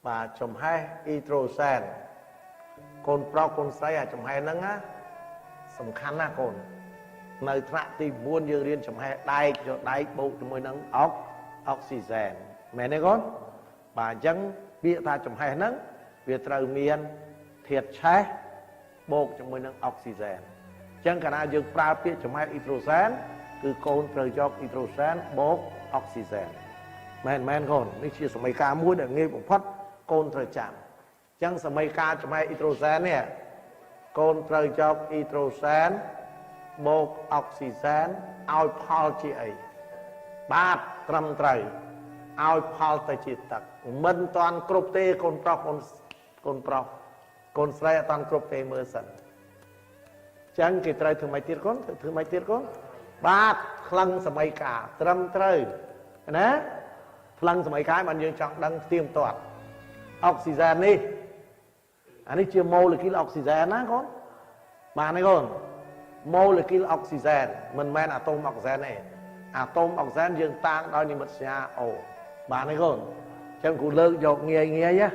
បាទចំហេះអ៊ីត្រូសែនកូនប្រុសកូនស្រីអាចំហេះហ្នឹងណាសំខាន់ណាស់កូននៅថ្នាក់ទី9យើងរៀនចំហេះដែកយកដែកបូកជាមួយនឹងអុកអុកស៊ីសែនមែនទេកូនបាទអញ្ចឹងពាក្យថាចំហេះហ្នឹងវាត្រូវមានធាតុឆេះបូកជាមួយនឹងអុកស៊ីសែនអញ្ចឹងកាលណាយើងប្រើពាក្យចំហេះអ៊ីត្រូសែនគឺកូនត្រូវយកអ៊ីត្រូសែនបូកអុកស៊ីសែនមែនមែនកូននេះជាសមីការមួយដែលងាយបំផុតកូនត្រូវចាំអញ្ចឹងសមីការចំហេះអ៊ីត្រូសែននេះកូនត្រូវយកអ៊ីត្រូសែនបូកអុកស៊ីសែនឲ្យផលជាអីបាទត្រឹមត្រូវឲ្យផលទៅជាទឹកមិនតាន់គ្រប់ទេកូនប្រុសកូនកូនប្រុសកូនស្រីអត់តាន់គ្រប់ទេមើលសិនអញ្ចឹងគេត្រូវធ្វើម៉េចទៀតកូនធ្វើម៉េចទៀតកូនបាទថ្លឹងសមីការត្រឹមត្រូវណាថ្លឹងសមីការបានយើងចង់ដឹងផ្ទៀងផ្ទាត់អុកស៊ីសែននេះអានេះជាម៉ូលេគុលអុកស៊ីសែនណាកូនបាទនេះកូនម៉ូលេគុលអុកស៊ីសែនមិនមែនអាតូមអុកស៊ីសែនទេអាតូមអុកស៊ីសែនយើងតាងដោយនិមិត្តសញ្ញា O បាទនេះកូនអញ្ចឹងគ្រូលើកយកងាយងាយណា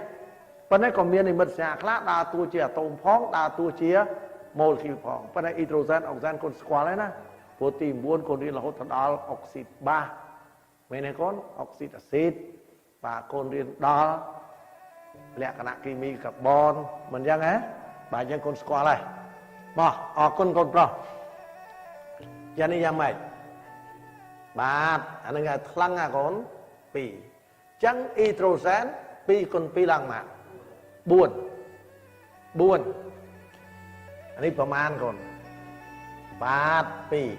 ប៉ុន្តែក៏មាននិមិត្តសញ្ញាខ្លះដើរតួជាអាតូមផងដើរតួជាម៉ូលេគុលផងប៉ុន្តែអ៊ីត្រូសែនអុកស៊ីសែនកូនស្គាល់ហើយណាព្រោះទី9កូនរៀនរហូតដល់អុកស៊ីតបាសមែនទេកូនអុកស៊ីតអាស៊ីតបាទកូនរៀនដល់លក្ខណៈគីមីកាបូនមិនអញ្ចឹងហ៎បាទអញ្ចឹងកូនស្គាល់ហើយមកអរគុណកូនប្រុសយ៉ាងនេះយ៉ាងម៉េចបាទអានឹងគេថ្លឹងអាកូន2អញ្ចឹងអ៊ីត្រូសែន2គុណ2ឡើងមក4 4អានេះប្រមាណកូនបាទ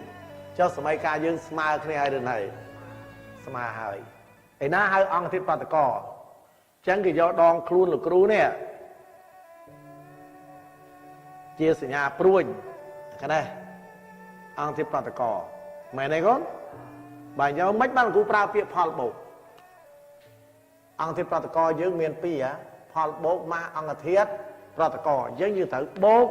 2ចុះសម័យកាលយើងស្មើគ្នាហើយឬនៅស្មើហើយឯណាហៅអង្គធាតុបាតកអញ្ចឹងគេយកដងខ្លួនលោកគ្រូនេះជាសញ្ញាព្រួញកណេះអង្គធាតុប្រតិកមែនទេកូនបាទយកមិនបានគ្រូប្រើពាក្យផលបូកអង្គធាតុប្រតិកយើងមានពីរផលបូកម៉ាស់អង្គធាតុប្រតិកយើងយើងត្រូវបូក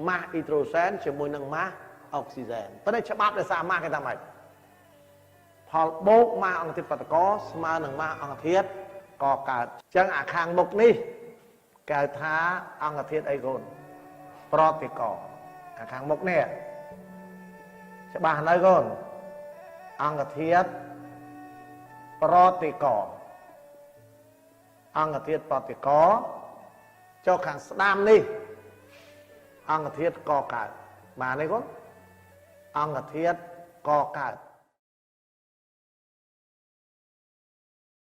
ម៉ាស់អ៊ីត្រូសែនជាមួយនឹងម៉ាស់អុកស៊ីសែនប៉ុន្តែច្បាប់ដោយសារម៉ាស់គេថាម៉េចផលបូកម៉ាស់អង្គធាតុប្រតិកស្មើនឹងម៉ាស់អង្គធាតុកកើតអញ្ចឹងអាខាងមុខនេះគេហៅថាអង្គធាតុអីកូនប្រតិកអាខាងមុខនេះច្បាស់នៅកូនអង្គធាតុប្រតិកអង្គធាតុប្រតិកចុះខាងស្ដាំនេះអង្គធាតុកកើតបាទនេះកូនអង្គធាតុកកើត